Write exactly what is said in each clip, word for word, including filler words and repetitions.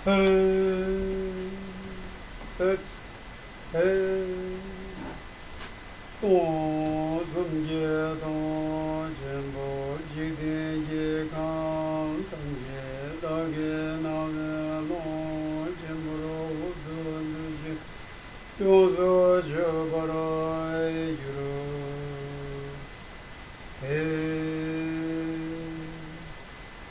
ཧེ། ཧེ། ཧེ། སྟོང་གསུམ་གྱི་སྟོང་ཆེན་པོ་འཇིག་རྟེན་གྱི་ཁམས་ཐམས་ཅད་བདག་གིས་སྣང་བའི་ཀློང་ཆེན་པོར་འུ་ཚུགས་འདུ་ཞིང་ཡོངས་སུ་གཅོད་པར་འགྱུར། ཧེ།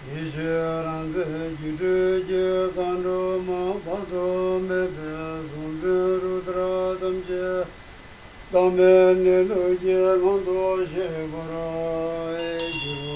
ཡེ་ཤེས་རང་རྩལ་སྒྱུ་འཕྲུལ་གྱི་མཁའ་འགྲོ་མ་དཔག་ཏུ་མེད་པའི་གཟུང་འཛིན་རུ་ཏྲ་ཐམས་ཅད་བདག་མེད་གནས་ལུགས་ཀྱི་ངང་དུ་ཤེས་པར་འགྱུར།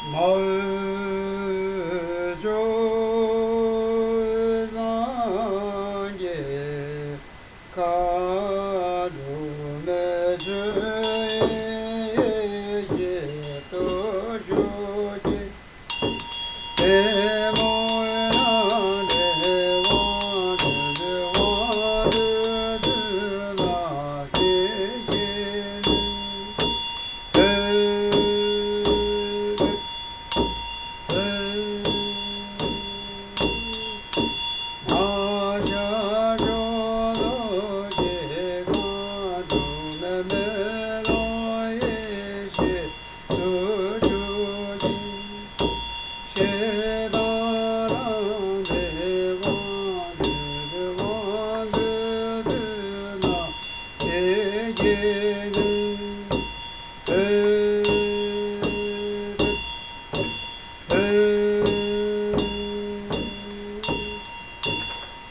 མ་འོངས་ཕྱོགས་སངས་རྒྱས་མཁའ་འགྲོ་མའི་ཆོས་ཡེ་ཤེས་སྟོབས་ཤུགས་ཀྱིས།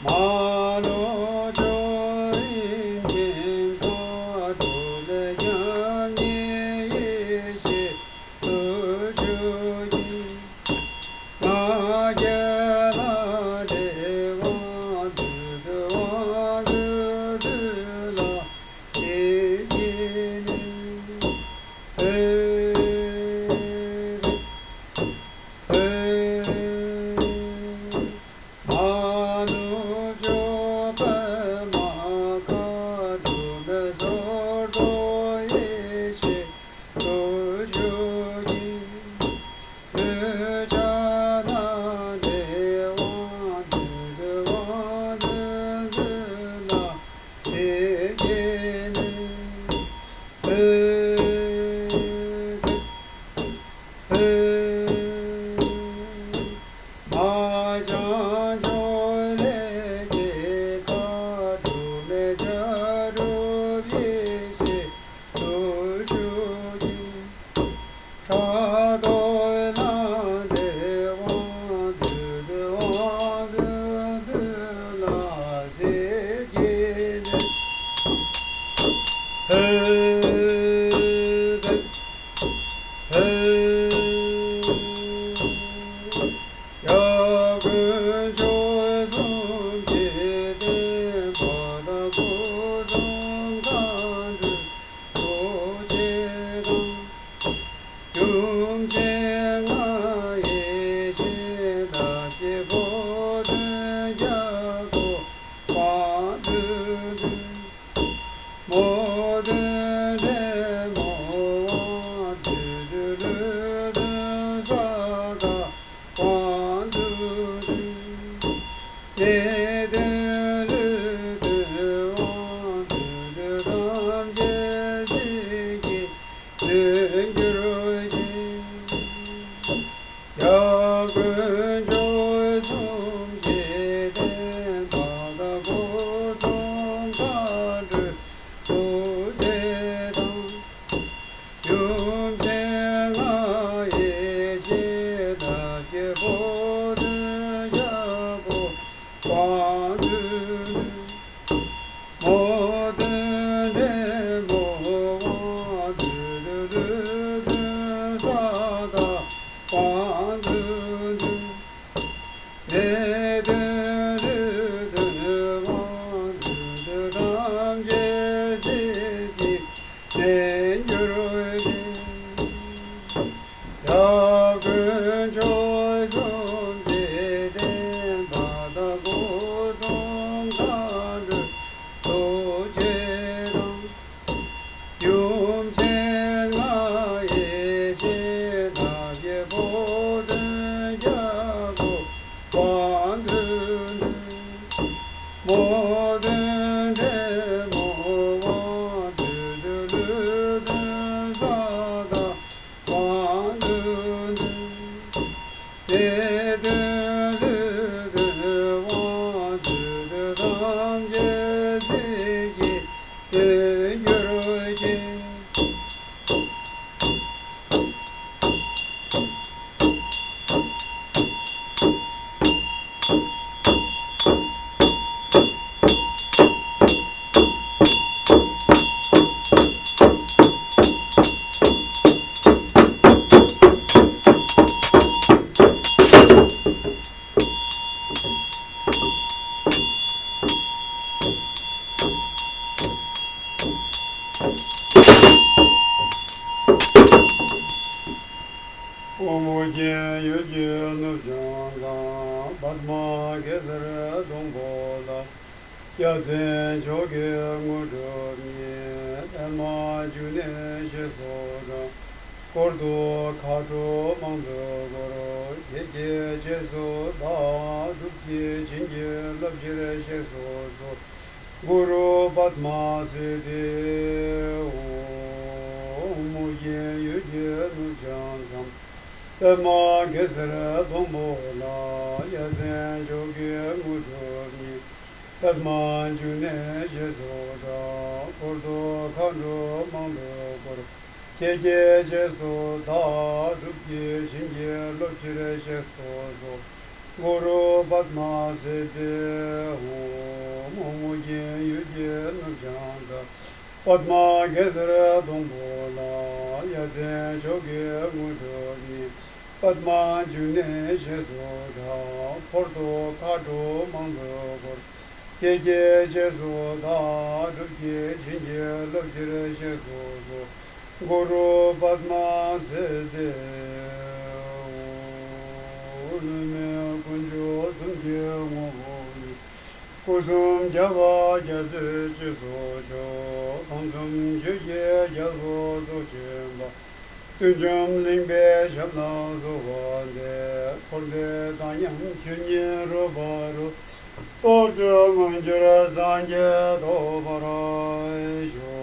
མ་ལོ་ཅོ་ཡིན་ཅིང་ཁ་དྲོ་ལས་ཀྱང་ཉེ་ཡེ་ཤེས་ཏུ་ཆུ་ཡིན། ང་རྒྱལ་ལ་དེ་དབང་དུ་དུ་དབང་དུ་དུ་ལ་དེ་ཡིན་ནི། ཨེ། ཨེ། མ་ནུ་ཇོ་པདྨ་མཁའ་འགྲོ་མའི་ཟོར་གདོང་ཡེ་ཤེས་ཏུ་ཆུ་ཡིན། ཨེ་ཅ་ན་དེ་དབང་དུ་དུ་དབང་དུ་དུ་ལ་དེ་ཡིན་ནི། ཨེ། ཨེ། མ་བྱང་ཕྱོགས་ལས་ཀྱི་མཁའ་འགྲོ་མའི་ཆ་གྲུབ་ཡེ་ཤེས་ཏུ་ཆུ་ཡིན། ཕྲག་དོག་ལ་དེ་དབང་དུ་དུ་དབང་དུ་དུ་ལ་ཟེར་གྱི་ནི། ཧེ། ཧེ། ཡ་དཀོན་མཆོག་གསུམ་གྱི་བསྟན་པ་དང་སྐུ་གསུམ་མཁའ་འགྲོའི་ཐུགས་རྗེ་དང་། ཡུམ་ཆེན་ང་ཡེ་ཤེས་ཐབས་ཀྱི་བུ་སྟོན་རྒྱལ་པོ་དབང་སྡུད་དོན། མོ་དོན་འདྲེ་མོ་དབང་སྡུད་དོན། ལུས་དོན་ས་དང་དབང་སྡུད་དོན། ནད་དོན་ལུས་དོན་དབང་སྡུད་དོན། ཐམས་ཅད་སྲིད་ཀྱི་དོན་གྱུར་ཅིག། ཡ་དཀོན་མཆོག་གསུམ་གྱི་བསྟན་པ་དང་སྐུ་གསུམ་མཁའ་འགྲོའི་ཐུགས་རྗེ་དང་། ཡུམ་ཆེན་ང་ཡེ་ཤེས་ཐབས་ཀྱི་བུ་སྟོན་ དེ་དོན་ལུས་དོན་དབང་ཚུལ་དོན་ཐམས་ཅད་ཚིག་གི་དོན་གྱུར་ཅིག། དབུ་མུ་རྒྱན་ཡོད་ཀྱི་ནུབ་བྱང་མཚམས། པདྨ་གེ་སར་སྡོང་པོ་ལ། ཡ་མཚན་མཆོག་གི་དངོས་གྲུབ་བརྙེས། པདྨ་འབྱུང་གནས་ཞེས་སུ་གྲགས། འཁོར་དུ་མཁའ་འགྲོ་མང་པོས་བསྐོར། ཁྱེད་ཀྱི་རྗེས་སུ་བདག་སྒྲུབ་ཀྱིས། བྱིན་གྱིས་བརླབ་ཕྱིར་གཤེགས་སུ་གསོལ། གུ་རུ་པདྨ་སིདྡྷི་ཧཱུྃ། དབུ་མུ་རྒྱན་ཡོད་ཀྱི་ནུབ་བྱང་མཚམས། པདྨ་གེ་སར་སྡོང་པོ་ལ། ཡ་མཚན་མཆོག་གི་དངོས་གྲུབ་བརྙེས། པདྨ་འབྱུང་གནས་ཞེས་སུ་གྲགས། འཁོར་དུ་མཁའ་འགྲོ་མང་པོས་བསྐོར། ཁྱེད་ཀྱི་རྗེས་སུ་བདག་སྒྲུབ་ཀྱིས། བྱིན་གྱིས་རློབ་ཕྱིར་གཤེགས་སུ་གསོལ། གུ་རུ་པདྨ་སིདྡྷི་ཧཱུྃ། དབུ་མུ་རྒྱན་ཡོད་ཀྱི་ནུབ་བྱང་མཚམས། པདྨ་གེ་སར་སྡོང་པོ་ལ། ཡ་མཚན་མཆོག་གི་དངོས་གྲུབ་བརྙེས། པདྨ་འབྱུང་གནས་ཞེས་སུ་གྲགས། འཁོར་དུ་མཁའ་འགྲོ་མང་པོས་བསྐོར། ཁྱེད་ཀྱི་རྗེས་སུ་བདག་སྒྲུབ་ཀྱིས། བྱིན་གྱིས་བརླབ་ཕྱིར་གཤེགས་སུ་གསོལ། གུ་རུ་པདྨ་སིདྡྷི་ཧཱུྃ། ལུས་མེད་དཀོན་མཆོག་གསུམ་གྱི་ངོ་བོ་ཉིད། སྐུ་གསུམ་རྒྱལ་བ་རྒྱ་མཚོའི་གཅེས་སུ་མཆོད། ཁམས་གསུམ་ཆོས་ཀྱི་རྒྱལ་པོ་རྫོགས་ཆེན་པ། བསྟན་འཇམ་གླིང་པའི་ཞབས་ལ་གསོལ་བ་འདེབས། འཁོར་འདས་དག་མཉམ་ཁྱོད་ཉིད་རོལ་པར་རོལ། རྟོག་གྲོལ་མངོན་གྱུར་སངས་རྒྱས་ཐོབ་པར་ཤོག།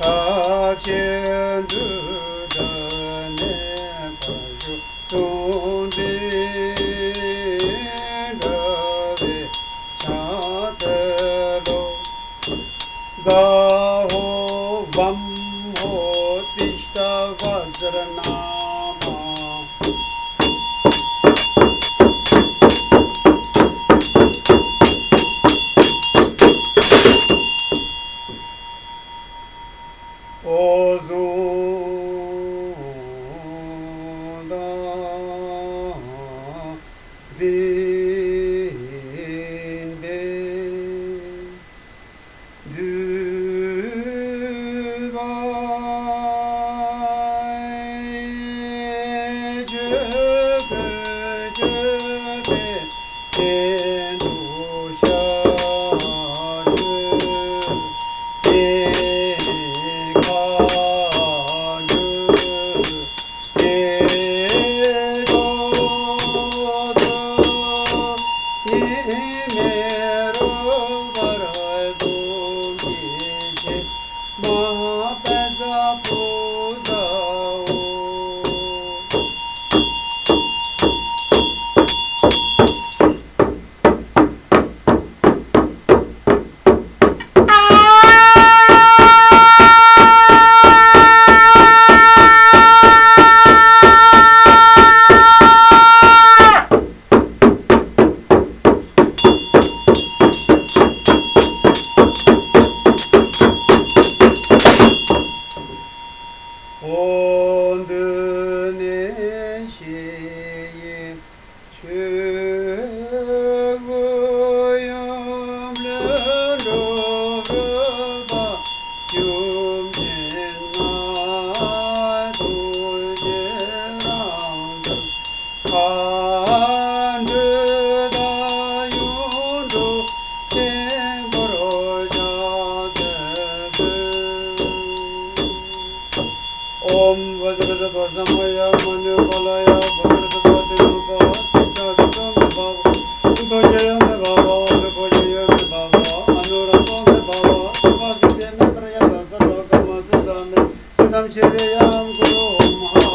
ཐབས་ཤེས་འདི་འདྲ་ནས་བར་ཞུ་གསུང་འདི་འདྲ་བའི་ཕྱག་འཚལ་ལོ། ཛཿཧོ་བཾ་ཧོ་ཏིཥྛ་བཛྲ་ན་མ། འོད་སྲུང་དང་འཛིན་པའི་འདུས་པ་ཆོས་སྐུ་སྤྱོད་པའི་སྟེང་དུ་ཤར་ཆོས་ཀྱི་མཁའ་འགྲོ་དེ་ཀོ་ཏོ་ཉི་མེ་རོ་བར་དུ་གི་ཆེ་མ་པ་ཛ་བུ་ཛ་འོ། འོ་འདི་ནས་ཤེས་ཡིན། ཆོས་སྐུ་ཡུམ་ལས་འགྲོ་བའི་བུ་ཡུམ་ཆེན་ང་ཐུགས་རྗེ་རང་གྲོལ་མཁའ་འགྲོ་དང་ཡུམ་འགྲོ་ཆེན་པོར་ཕྱག་འཚལ་མཛོད། ཨོཾ་བཛྲ་སཏྭ་ས་མ་ཡ་མ་ནུ་པཱ་ལ་ཡ། བཛྲ་སཏྭ་ཏི་རུ་པ་ཏི་ཏྲ་ཏི་ཏྲ་མེ་བྷ་བ། ཏུ་ཏོ་ཅེ་ཡ་མེ་བྷ་བ། ཨ་ཏུ་པོ་ཅེ་ཡ་མེ་བྷ་བ། ཨ་ནུ་ར་ཏོ་མེ་བྷ་བ། སུ་བ་སུ་ཏེ་མེ་པྲ་ཡ་ཐ་ས་ཏྭ་ཀ་མ་སུ་ས་མེ། སི་ཏམ་ཤི་རི་ཡམ་གུ་རུ་མ་ཧཱ་འོ་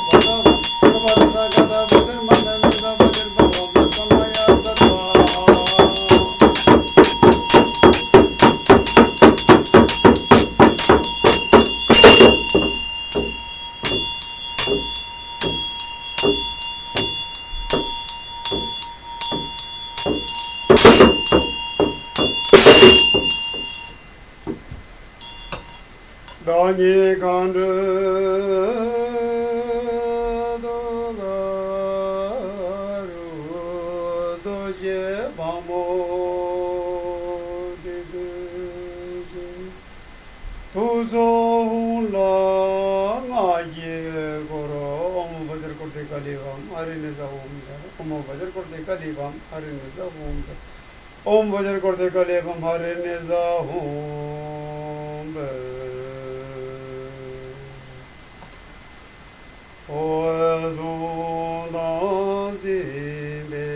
བ་ད་མ་ཀ་པ་ཏ་ཀ་ཏ་བ་ཏི་མ་ན་མེ་ད་བ་ཏི་བྷ་བ་མ་ས་མ་ཡ་ས་ཏྭ། བདག་ཉིད་མཁའ་འགྲོ་ཏོ་ག་རུ་རྡོ་རྗེ་འཕགས་མ་དེ་དེ་ཅན། ཐུགས་སྲོག་ཧཱུྃ་ལ་སྔགས་ཀྱིས་བསྐོར། ཨོཾ་བཛྲ་ཀུརྟི་ཀ་ལི་བཾ་ཧ་རི་ནི་ས་ཧཱུྃ་ཏེ། ཨོཾ་བཛྲ་ཀུརྟི་ཀ་ལི་བཾ་ཧ་རི་ནི་ས་ཧཱུྃ་ཏེ། ཨོཾ་བཛྲ་ཀུརྟི་ཀ་ལི་བཾ་ཧ་རི་ནི་ས་ཧཱུྃ་ཏེ། འོད་སྲུང་དང་འཛིན་པའི་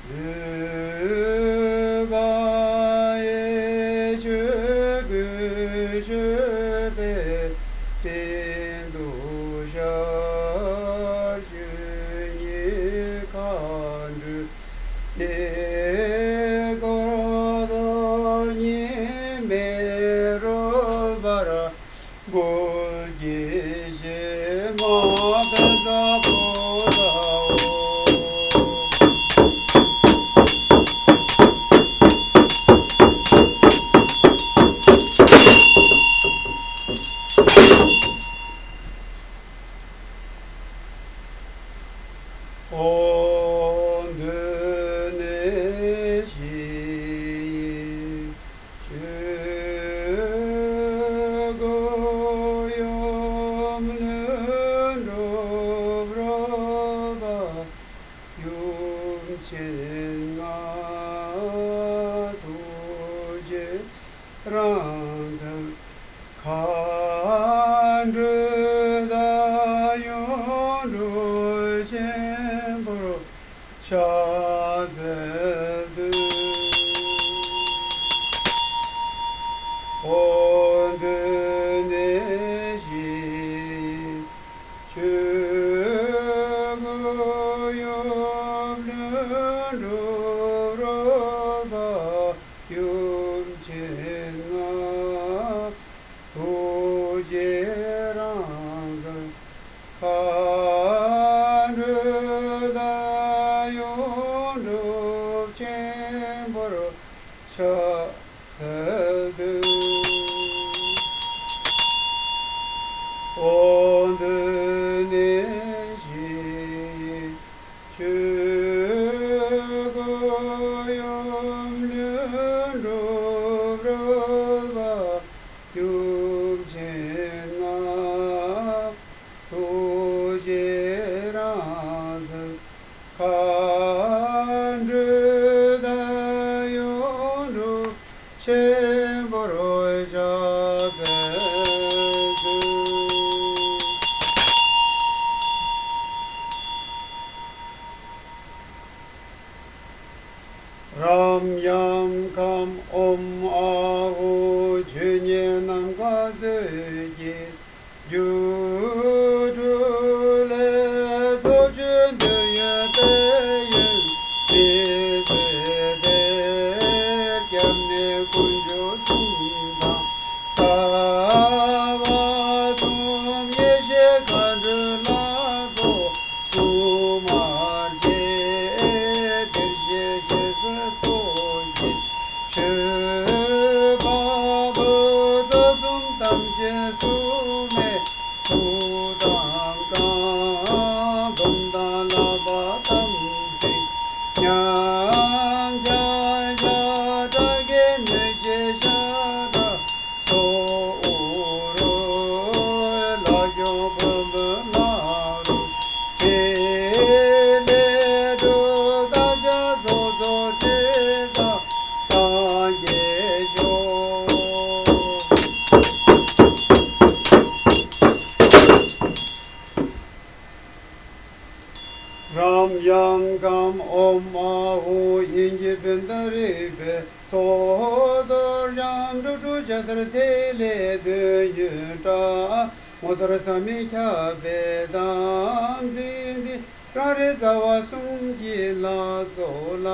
འདུས་པ་ཡི། ཆོས་སྐུ་སྤྱོད་པའི་སྟེང་དུ་ཤར་ཆོས་ཉིད་མཁའ་འགྲོ་དེ་ཀོ་ཏོ་ཉི་མེ་རོ་བར་བུ་གི་ཤེ་མ་པེ་ཛ་བུ་ཛ་འོ། འོ་འདི་ནས་ཤེས་ཡིན། ཆོས་སྐུ་ཡུམ་ནི་འགྲོ་བར་བབ། ཡུམ་ཆེན་ང་ཐུགས་རྗེ་རང་རྩལ། མཁའ་འགྲོ་དང་ཡུམ་འགྲོ་ཆེན་པོར་ཕྱག་འཚལ་འདུད། ཆེན་པོར་ཕྱག་འཚལ་ཏོ། རབ་འབྱམས་ཁམས་ཨོཾ་ཨཱཿཧཱུྃ། ཆོས་ཉིད་ནམ་མཁའ་མཛོད་ཀྱི་སྒྱུ་འཕྲུལ་ལས། ཕྱོགས་བཅུའི་འདོད་ཡོན་དཔལ་ཡོན་མི་ཟད་དེ། སྐྱབས་གནས་དཀོན་མཆོག་གསུམ་དང་རྩ་བ་གསུམ། ཡེ་ཤེས་མཁའ་འགྲོ་ལ་སོགས་སྲུང་མ་བཅས། བདེར་གཤེགས་ཞལ་གསེར་སོགས་ཀྱི་མཆོད་པ་འབུལ། རྩ་གསུམ་དམ་ཅན་སྲུང་མའི་ཐུགས་དམ་བསྐང་། འབུམ་དང་བསླབ་པ་དམ་ཚིག་ཉམས་ཆག་བྱ། དགྲ་བགེགས་གནོད་བྱེད་ཤ་ཁྲག་སྲོག་དབུགས་རུ། ལས་སྐྱོང་བུ་མོ་ལ་རུ་ཕྲིན་ལས་སྒྲུབ། བདག་ཅག་ཚོགས་རྫོགས་ཁྲི་ཕྲག་སངས་རྒྱས་ཤོག། རབ་འབྱམས་ཁམས་ཨོཾ་ཨཱཿཧཱུྃ། དབྱིངས་ཀྱི་བེན་དར་རིག་པའི་མཚོ་གཏོར་ཞིང་། འགྲོ་དྲུག་ཕྱག་འཚལ་ཐིག་ལེ་འདོད་ཡོན་བཀྲ། ངོ་མཚར་ཟག་མེད་ཁྱབ་པའི་དམ་ཚིག་འདི། རང་རིག་རྩ་བ་གསུམ་གྱི་ལ་སོགས་ལ།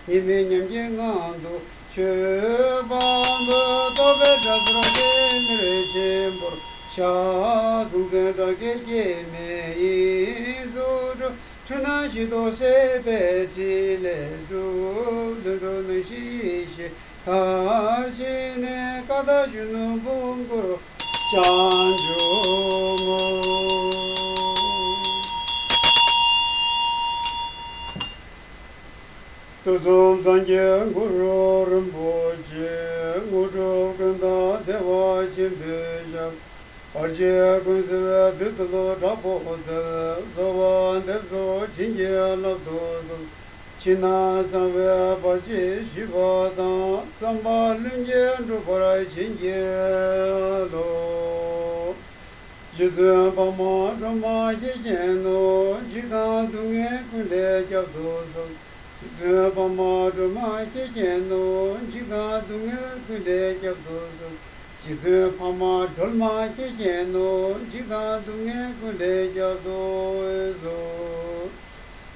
གཉིས་མེད་ཉམས་ཀྱི་ངང་དུ་མཆོད་པ་འབུལ། རྟོག་པའི་དགྲ་ཚོགས་སེལ་མེར་ཆེན་པོར་ཤར། གཟུང་འཛིན་དགྲ་བགེགས་སྐྱེ་མེད་དབྱིངས་སུ་སྒྲོལ། འཁྲུལ་སྣང་ཞི་དུལ་སྲིད་པའི་ཕྲིན་ལས་སྒྲུབ། ལྷུན་གྲུབ་སྣང་བཞི་ཡེ་ཤེས་མཐར་ཕྱིན་ནས། ཀ་དག་གཞོན་ནུ་འབུམ་སྐོར་བྱང་ཆུབ་ངོར། དུས་གསུམ་སངས་རྒྱས་གུ་རུ་རིན་པོ་ཆེ། དངོས་གྲུབ་ཀུན་བདག་བདེ་བ་ཆེན་པོའི་ཞབས། བར་ཆད་ཀུན་སེལ་བདུད་འདུལ་དྲག་པོ་རྩལ། གསོལ་བ་འདེབས་སོ་བྱིན་གྱིས་བརླབ་ཏུ་གསོལ། ཕྱི་ནང་གསང་བའི་བར་ཆད་ཞི་བ་དང་། བསམ་པ་ལྷུན་གྱིས་འགྲུབ་པར་བྱིན་གྱིས་རློབས། རྗེ་བཙུན་འཕགས་མ་སྒྲོལ་མ་ཁྱེད་མཁྱེན་ནོ། འཇིགས་དང་སྡུག་བསྔལ་ཀུན་ལས་བསྐྱབ་ཏུ་གསོལ། རྗེ་བཙུན་འཕགས་མ་སྒྲོལ་མ་ཁྱེད་མཁྱེན་ནོ། འཇིགས་དང་སྡུག་བསྔལ་ཀུན་ལས་བསྐྱབ་ཏུ་གསོལ། རྗེ་བཙུན་འཕགས་མ་སྒྲོལ་མ་ཁྱེད་མཁྱེན་ནོ། འཇིགས་དང་སྡུག་བསྔལ་ཀུན་ལས་བསྐྱབ་ཏུ་གསོལ།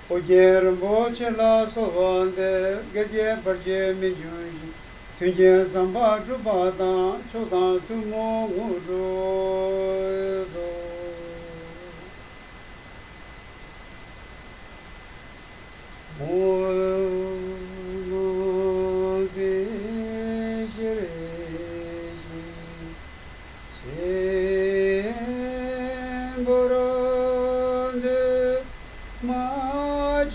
ཨོ་རྒྱན་རིན་པོ་ཆེ་ལ་གསོལ་བ་འདེབས། བགེགས་བརྒྱད་བར་ཆད་མི་འབྱུང་ཞིང་། མཐུན་རྐྱེན་བསམ་པ་འགྲུབ་པ་དང་། མཆོག་དང་ཐུན་མོང་དངོས་གྲུབ་སྩོལ། ཨོཾ་སྲིད་ཞིར་གཤེགས་ཆེན་པོར་འདུད། མ་བཅོས་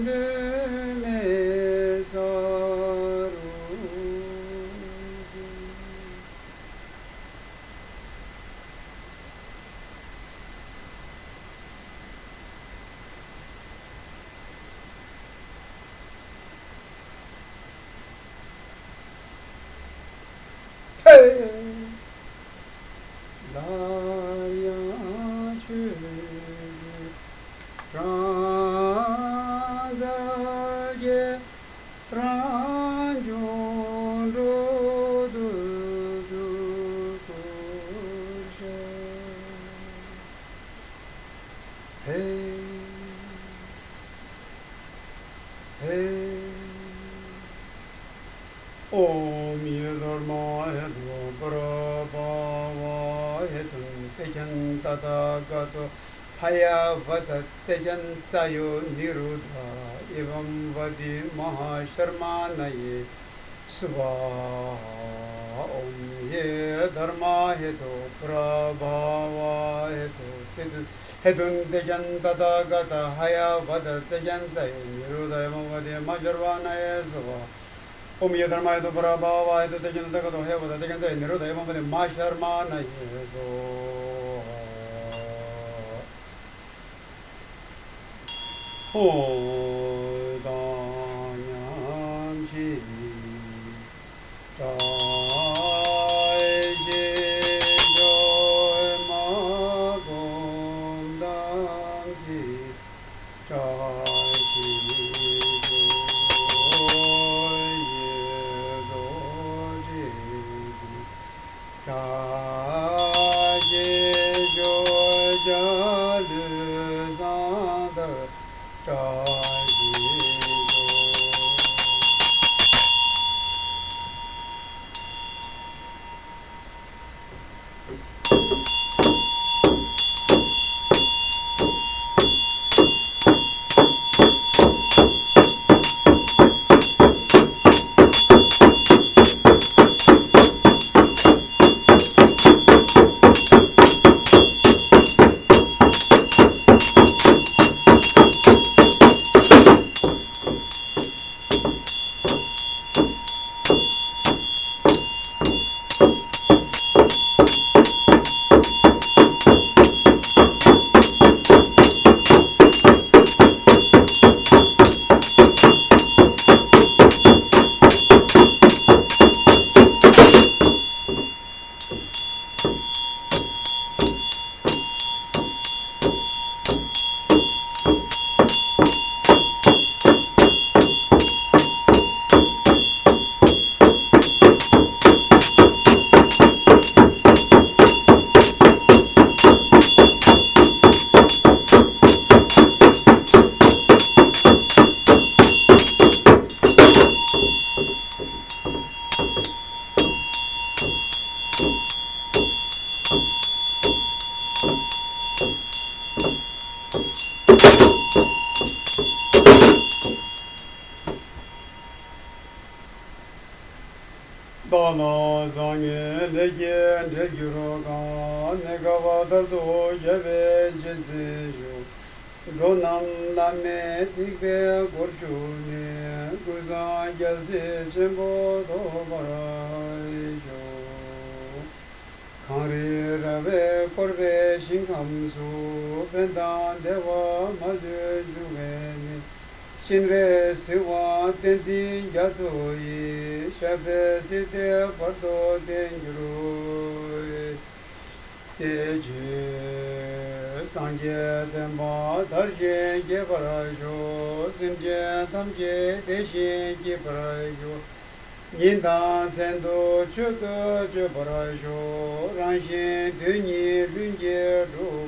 འདུད་མེད་ས་རུ་གཤེགས། ཧེ། སླར་ཡང་ཆོས་ཀྱི་སྦྲང་རྩི་རྒྱས། རང་བྱུང་འགྲོ་འདུལ་དུ་བསྐུར་ཞིང་། ཧེ། ཧེ། ཨོཾ་ཡེ་དྷརྨཱ་ཧེ་དུ་པྲ་བྷཱ་ཝ་ཧེ་ཏུན་ཏེ་ཛྙཱ་ན་ཏ་ཐཱ་ག་ཏོ་ཧ་ཡ་བ་ད་ཏེ་ཛྙཱ་ན་ཙ་ཡོ་ནི་རོ་དྷ་ཨེ་བམ་བ་དི་མ་ཧཱ་ཤར་མ་ན་ཡེ་སྭཱ་ཧཱ། ཨོཾ་ཡེ་དྷརྨཱ་ཧེ་དུ་པྲ་བྷཱ་ཝ་ཧེ་དུ་ཏེ་ཛྙཱ་ན་ཧེ་ཏུན་ཏེ་ཛྙཱ་ན་ཏ་ཐཱ་ག་ཏ་ཧ་ཡ་བ་ད་ཏེ་ཛྙཱ་ན་ཙ་ཡོ་ནི་རོ་དྷ་ཨེ་བམ་བ་དི་མ་ཧཱ་ཤར་མ་ན་ཡེ་སྭཱ་ཧཱ། ཨོཾ་ཡེ་དྷརྨཱ་ཧེ་དུ་པྲ་བྷཱ་ཝ་ཧེ་དུ་ཏེ་ཛྙཱ་ན་ཏ་ཐཱ་ག་ཏོ་ཧ་ཡ་བ་ད་ཏེ་ཛྙཱ་ན་ཙ་ཡོ་ནི་རོ་དྷ་ཨེ་བམ་བ་དི་མ་ཧཱ་ཤར་མ་ན་ཡེ་སྭཱ་ཧཱ། ཨོ་ད་ཉམས་ཞིག་བཀྲ་ཤིས་ཆོས་མ་སྒོམ་དང་གི། བཀྲ་ཤིས་ཆོས་ཡེ་རྫོགས་བྲལ་གྱི། བཀྲ་ཤིས་ཆོས་རྒྱལ་ལུས་བཟང་དར། བཀྲ་ཤིས་ཆོས། བདག་ལ་བཟང་ངན་ལས་ཀྱི་འབྲས་གྱུར་གང་། གནས་སྐབས་མཐར་ཐུག་རྒྱལ་བའི་རྗེས་འཛིན་ཞུ། འགྲོ་རྣམས་བླ་མེད་ཐེག་པའི་སྒོར་ཞུགས་ནས། ཀུན་བཟང་རྒྱལ་སྲིད་ཆེན་པོ་ཐོབ་པར་ཤོག། གངས་རི་ར་བས་བསྐོར་བའི་ཞིང་ཁམས་སུ། ཕན་དང་བདེ་བ་མ་ལུས་འབྱུང་བའི་གནས། སྤྱན་རས་གཟིགས་དབང་བསྟན་འཛིན་རྒྱ་མཚོ་ཡི། ཞབས་པད་སྲིད་མཐའི་བར་དུ་བརྟན་གྱུར་ཅིག། དེ་རྗེས་སངས་རྒྱས་བསྟན་པ་དར་ཞིང་རྒྱས་པར་ཤོག། སེམས་ཅན་ཐམས་ཅད་བདེ་ཞིང་སྐྱིད་པར་ཤོག། ཉིན་དང་མཚན་དུ་མཆོད་འོས་སྤྱོད་པར་ཤོག། རང་གཞན་དོན་གཉིས་ལྷུན་གྱིས་གྲུབ།